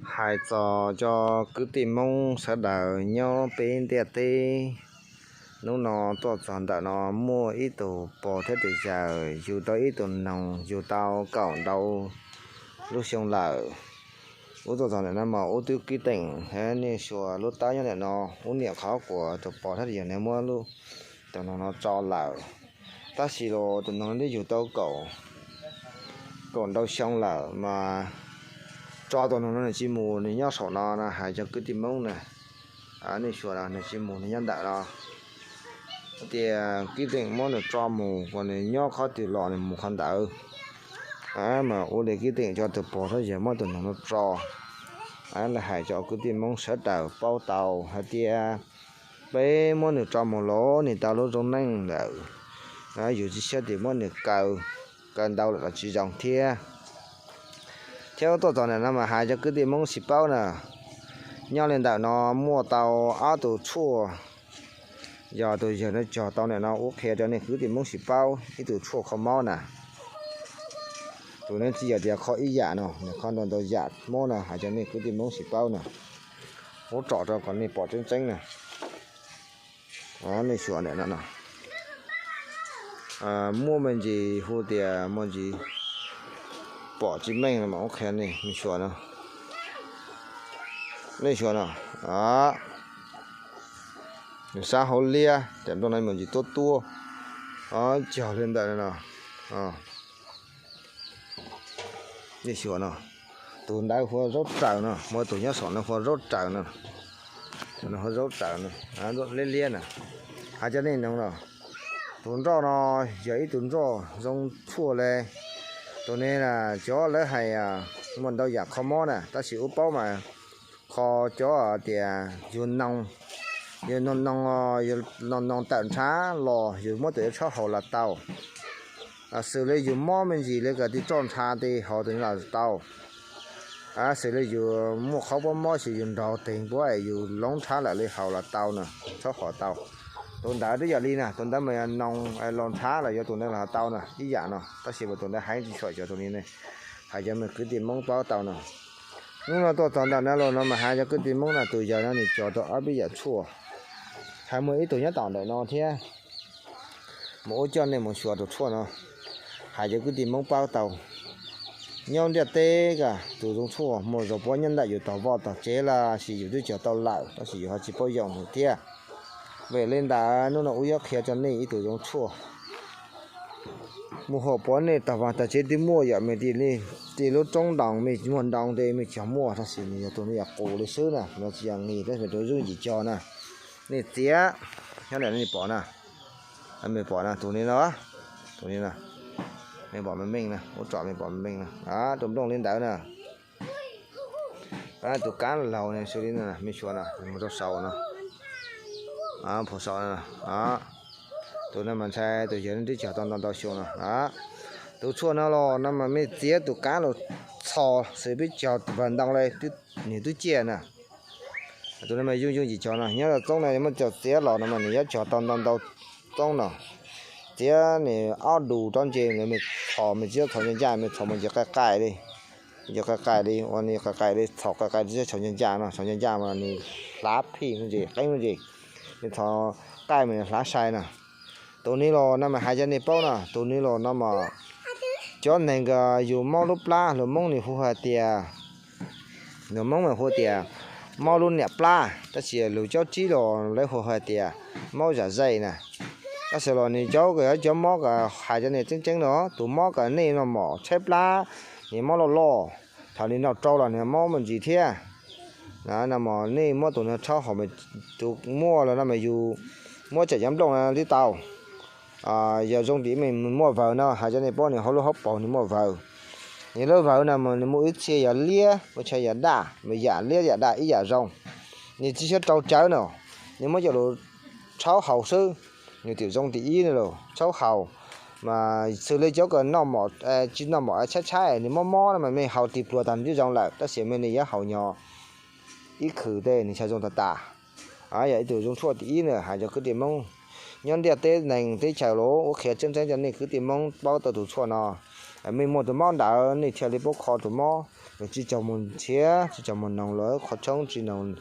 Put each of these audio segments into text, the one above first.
Hais txog cov kwv tij Hmoob sawv daws nyob peb ntiaj teb, hnub no tuaj txog ntawm no muaj ib tug pog thiab tus yawg yug tau ib tug noog yug tau kaum ntau lub xyoo lawm. Wb tuaj txog ntawm no mas wb twb kwv teem thiab nej xyuas lub tawb nyob ntawm no, wb niam qhov kuas tus pog thiab tus yawg no muab tus noog no tso lawm. Tab sis los tus noog no twb yug tau kaum ntau xyoo lawm mas tso tus noog no nws tsis mus, nws nyob saum no no hais cov kwv tij Hmoob na. Nej xyuas no nws tsis mus, nws nyob ntawm no. Tias kwv teem muab nws tso mus kom nws nyob qhov twg los nws mus qhov ntawd. Mas ua li kwv teem cov tus pog thiab yawg muab tus noog no tso. Lawv hais cov kwv tij Hmoob sawv daws paub tau hais tias peb muab nws tso mus los nws tau lub zoo neej lawm, yus tsis xav tias muab nws kaw, kaw ntau lawm los tsis zoo thiab. Thiab tuaj txog ntawm no mas hais cov kwv tij Hmoob sib paub na, nyob li ntawm no muaj tau ob tug tshuaj. Yog tus yawg no cog tau ntawm no ua qhia rau nej kwv tij Hmoob sib paub ib tug tshuaj kho mob na. Tus no tsis yog tias kho ib yam no, nws kho ntau ntau yam mob no hais cov nej kwv tij Hmoob sib paub na. Ua tsom rau kom nej pom tseeb tseeb na. Nej xyuas ntawm no no, muaj me ntsis hu tias muaj ntsis pom tsis meej no mas ua qhia nej me xyuas no. Nej xyuas no, nws sab hauv liab, cov nplooj no me ntsis tuab tuab, cog li ntawm no. Nej xyuas no, tus ntawd hu ua zaub raws no, muaj tus nyob saum no hu ua zaub raws no. Tus no hu ua zaub raws no, liab liab na. Hais cov nej noog no, tus nroj no yog ib tug nroj zoo tshuaj li. Tus no cov lawv hais muaj ntau yam kho mob na, tab sis wb paub mas kho cov tias yus noog, yus noog noog, yus noog noog tawm ntshav los yus muab tus yuav tshuab haus los tau. Xws li yus mob me ntsis li kom tis roj ntsha tis haus tus no los tau. Xws li yus muaj qhov puab mob xwb yus nraug teeg puab es yus loob ntshav lawm li haus los tau na, tshuab haus tau. Tus ntawd twb yog li na, tus ntawd mas yog noog los ntshav los yuav tus ntawd los tau na, ib yam no, tab sis mas tus ntawd heev tsis tshua xyov tus ni ne. Hais cov me kwv tij Hmoob paub tau no. Hnub no tuaj txog ntawm no los no mas hais cov kwv tij Hmoob no tus yawg no nws cog tau ob peb yam tshuaj. Hais muaj ib tug nyob tom ntawm no thiab, mus ua coj nej mus xyuas tus tshuaj no. Hais cov kwv tij Hmoob paub tau. Nyob ntiaj teb ko tus zoo tshuaj muaj zoo puab nyob ntawm yus tog vaj tog tsev los sis yus twb cog tau lawm tab sis yus ho tsis paub yoo thiab. Vim li ntawd hnub no wb yuav qhia rau nej ib tug zoo tshuaj. Mus hauv puab nej tog vaj tog tsev twb muaj yom, mej tij lub roob ntoo mej muaj ntoo tes mej cog muaj tab sis nws yog tus no yog qus li xwb na, no tsis yog nqis tab sis tus yooj yim cog na. Nej txiav, nyob ntawm no nej pom na, mej pom na, tus ni no, tus ni no, mej pom meej meej na, ua tsom mej pom meej meej na, tus nplooj li ntawd na. Tus kab laug ne xws li no, mej xyuas no, mus rau saum no, phom saum no. Tus no mas ntshai tus yawg no twb cog tau ntau ntau xyoo no. Tus tshuaj no los no mas mej txiav tus kab los txhos xws peb cog tus pawg ntoo li, nws twb ciaj na. Tus no mas yooj yooj yim cog no, nyob rau txoob no muab cog txiav los no mas nws yuav cog tau ntau ntau txoob no. Txiav nws ob dus rau ntses, mej txhos mej txiav txhos ncaj ncaj, mej txhos mus ntses qais qais li, ntses qais qais li, ua nws qais qais li, txhos qais qais li txhos ncaj ncaj no, txhos ncaj ncaj mas nws hlav phij me ntsis, qeeb me ntsis. Nws txhos qais mas nws hlav sai na. Tus ni los no mas hais cov nej paub na, tus ni los no mas cov neeg yus mob lub plab, luag Moob nws hu hais tias, luag Moob mas hu tias mob lub niam plab, tab sis lus caub tsib los lawv hu hais tias mob zam zej na. Tab sis los nws cov, cov mob ko hais cov nej tseeb tseeb no, tus mob ko nej noj mov tshaib plab, nws mob loj loj, thaum nws noj rau los nws mob me ntsis thiab. No mas nej muab tus no rhaub haus, tus muaj los no mas yus muab tsam cov nplooj no li tau. Yog zoo tim mej muaj vawg no, hais cov nej paub nws hauv lub hauv paus nws muaj vawg. Nws lub vawg no mas nws muaj ib txhia yog liab, muaj txhia yog daj, mas yam liab yam daj ib yam zoo. Nws tsis xyav rau cawv no, nws muab coj lus rhaub haus xwb, nws twb zoo tim ib no los rhaub haus. Mas xws li cov ko noj mov, tsis noj mov tshaib tshaib nws mob mob no mas mej haus tis pluag tag nws twb zoo lawm, tab sis mej nws yuav haus nyo ib khwv tej nws txhaj zoo tag tas. Yog ib tug zoo tshuaj tim ib na, hais cov kwv tij Moob nyob ntiaj teb neeg teb chaws los ua qhia tseeb tseeb cov nej kwv tij Moob paub tau tus tshuaj no. Mej muaj tus mob ntawd nej thiaj li paub kho tus mob. Nws tsis txaus mus nrhiav, tsis txaus mus noog lawv qhov tshoob tsis noog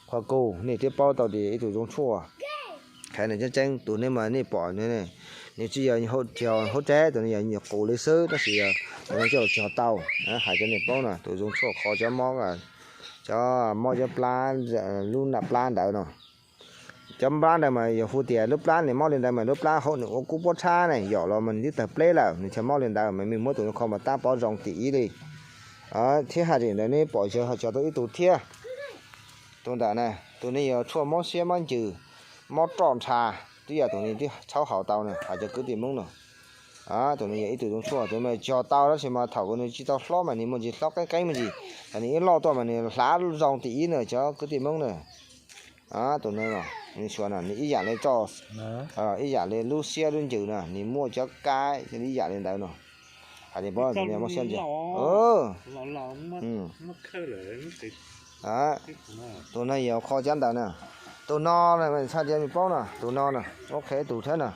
qhov kus, nej twb paub tau tias ib tug zoo tshuaj. Qhia nws tseeb tseeb, tus nej mas nej pom, nws tsis yog hauv tsev, tus nws yog nyuam qus li xwb, tab sis yog tus no coj los txog tau. Hais cov nej paub no, tus zoo tshuaj kho cov mob, cov mob cov plab, lub nram plab ntawd no. Cov plab ntawd mas yog hu tias lub plab nws mob li ntawd mas lub plab hauv nws ua kub pob txhab ne, yom los mas nws twb tawg pleb lawm, nws thiaj mob li ntawd, mas mej muab tus no kho mas tab pob zoo tim ib li. Thiab hais tias ntawd nej pom xyov ho txog tau ib tug thiab. Tus ntawm na, tus nej yog tshuaj mob siab mob ntsws, mob roj ntsha, twb yog tus nej twb txhawb haus tau na, hais cov kwv tij Hmoob no. Tus nej yog ib tug zoo tshuaj, tus mas cog tau tab sis mas thaum nws tsis tau hlob mas nws muaj ntsis hlob qeeb qeeb me ntsis, nws ib loj tuaj mas nws hlav zoo tim ib na cov kwv tij Hmoob na. Tus no, nws xyuas no nws ib yam li txoj, ib yam li lub siab lub ntsws no nws muaj cov kab ib yam li ntawd no. Hais tias mob siab ntsws. Tus no yog kho cov ntawd na. Tus no txhais tias nej paub no, tus no na, ok tus thiab na.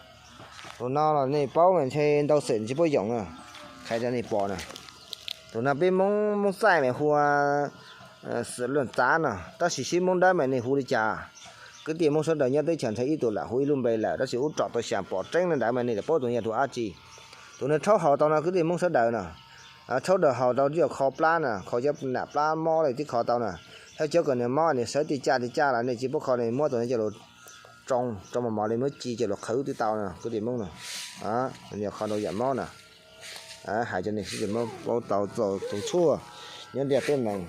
Tus no los nej paub mas ntshe ntau xwm tsis paub yoom na, qhia rau nej pom na. Tus no peb Hmoob, Hmoob txaij mas hu ua xwm luj txav no, tab sis sib Hmoob Dawb mas nej hu li cas, kwv tij Hmoob sawv daws nyob teb chaws ntshai ib tug lam hu ib lub npe lawm, tab sis ub rov tau xyas pom tseeb li ntawd mas nej paub tus yog tus dab tsi. Tus no rhaub haus tau no kwv tij Hmoob sawv daws no, rhaub daws haus tau twb yog kho plab na, kho cov nam plab mob li twb kho tau na. Thiab cov kom nws mob nws sawv tij caj tij caj los nej tsis paub kho, nej muab tus no coj los tsoo, tsoo mos mos li muab ci coj los qhwv twb tau no kwv tij Hmoob no. Yog kho rau yam mob na. Hais cov nej sib paub tau tus tshuaj nyob ntiaj teb neeg.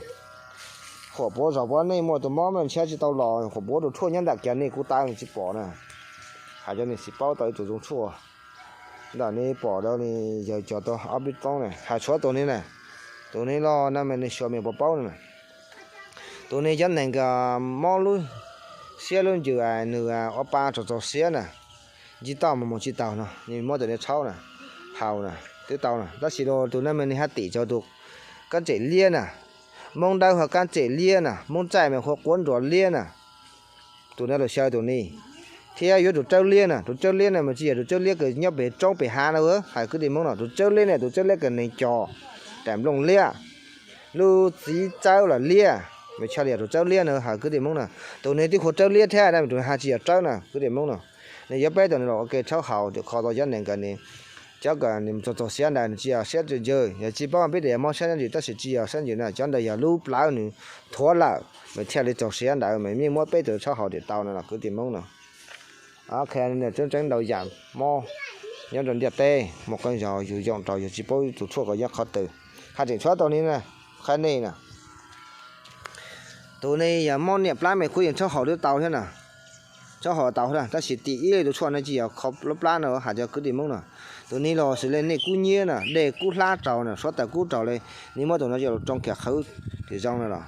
Huam puav zog puav nej muaj tus mob me ntshiab tsis tau los huam puav tus tshuaj nyob ntawm kiag nej kuj tau tsis pom na. Hais cov nej sib paub tau ib tus zoo tshuaj. Ntawm nej pom rau ni yog cog tau ob peb toob na, hais tshuav tus ni na. Tus ni los no mas nej xyuas mas puas paub na. Tus ni cov neeg mob lub siab lub ntsws, nws ua pa tsaug txaus siab na, ntsib toj mus mus tsis taus no, nej muab tus ni rhaub na, haus na, twb tau na. Tab sis los tus no mas nej haj tim txog tus kab tsem liab na, Hmoob Dawb hu kab tsem liab na, Hmoob txaij mas hu quav nruas liab na. Tus no los xyaw tus ni, thiab yuav tus tsawb liab na, tus tsawb liab no mas tsis yog tus tsawb liab kws nyob pem roob pem hav na, hais kwv tij Hmoob no, tus tsawb liab ne tus tsawb liab kws neeg cog, daim nplooj liab, lub txiv tsawb los liab, mas tsis yog tus tsawb liab na, hais kwv tij Hmoob na. Tus ni twb hu tsawb liab thiab, tus ni haj tsis yog tsawb na kwv tij Hmoob no. Nej yuav peb tus ni los ua ke rhaub haus, kho tau cov neeg kws nws, cov kws nws txaug txaug siab ntawd nws tsis yog siab ntsws, yog tsis paub peb tias mob siab ntsws tab sis tsis yog siab ntsws na, cov ntawd yog lub plawv nws thuav lawm mas thiaj li txaug siab ntawd, mas yeej muab peb tus rhaub haus tiam tau no los kwv tij Hmoob no. Qhia tseeb tseeb ntau yam mob nyob rau ntiaj teb, muaj qee zaug yus yoo rau yus tsis paub tus tshuaj kom nyob qhov twg. Hais tseem tshuav tus ni na, qhia nej na. Tus ni yog mob niam plab me kuj yeej rhaub haus twb tau thiab na, rhaub haus tau thiab, tab sis tim ib li tus tshuaj no tsis yog kho lub plab no, hais cov kwv tij Hmoob no. Tus ni los xws li nej kub nyiab na, dej kub hlab raug na, suav taws kub raug li, nej muab tus no coj los tsoo kiag qhwv thiaj zoo no los.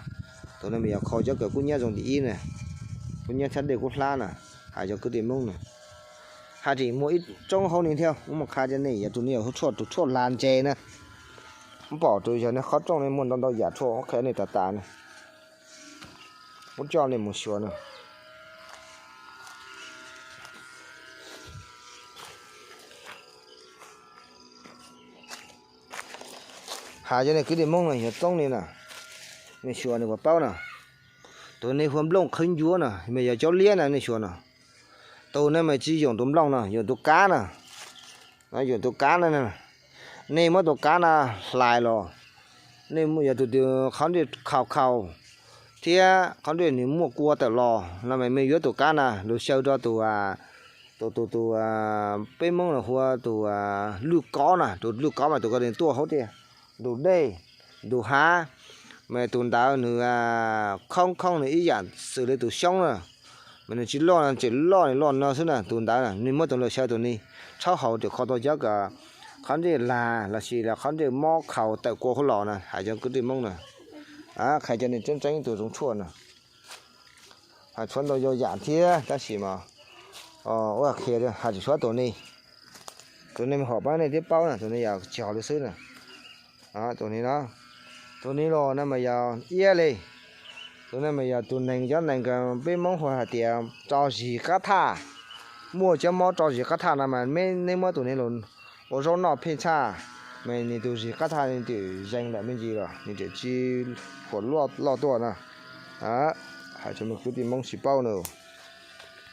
Tus no mas yog kho cov kws kub nyiab zoo tim ib na, kub nyiab thiab dej kub hlab na, hais cov kwv tij Hmoob na. Haj tseem muaj ib roob hauv ni thiab, muaj qha cov nej yog tus ni yog tus tshuaj lag ntses na. Muab pom tus yog nej qhov rooj ne muaj ntau ntau yam tshuaj, qhia nej tas tas na. Muab coj nej mus xyuas na. Hais cov nej kwv tij Hmoob no yog txoob ni na, nej xyuas nws puas paub na. Tus ni hu nplooj qhwv ncuav na, mas yog cov liab na nej xyuas no. Tus no mas tsis yoom tus nplooj no, yoom tus kav na. Yoom tus kav na, nej muab tus kav na hlais los, nej yog tus qhov ntiag khaus khaus thiab qhov ntiag nws muaj kua tawm los no mas mej yuav tus kav na lug xyaw rau tus, tus tus tus, peb Hmoob los hu ua tus lwj kov na, tus lwj kov mas tus ko tuaj hauv tiag, tus dej, tus hav, mas tus ntawd nws khoob khoob nws ib yam xws li tus xyoob na, mas nws tsis loj no, tseem loj nws loj no xwb na, tus ntawd na nej muab tus lug xyaw tus ni, rhaub haus tias kho tau cov kws qhov ntiag lag los sis qhov ntiag mob khaus tawm kua hauv los na, hais cov kwv tij Hmoob na. Qhia cov nej tseeb tseeb tus zoov tshuaj na. Hais tshuav ntau yam thiab tab sis mas ua qhia hais tseem tshuav tus ni. Tus ni mas hom pab nej twb paub na, tus ni yog cog li xwb na. Tus ni no, tus ni los no mas yog iab li. Tus no mas yog tus neeg, cov neeg peb Hmoob hu hais tias tso zis qab thaj. Muaj cov mob tso zis qab thaj no mas neb muab tus ni los ua zaub noj pheej tshaj. Mas nws tus zig qab thaj nws twb zeeg lawm me ntsis los nws tseem tsis huam loj tuaj na. Hais rau me kwv tij Hmoob tsis paub na.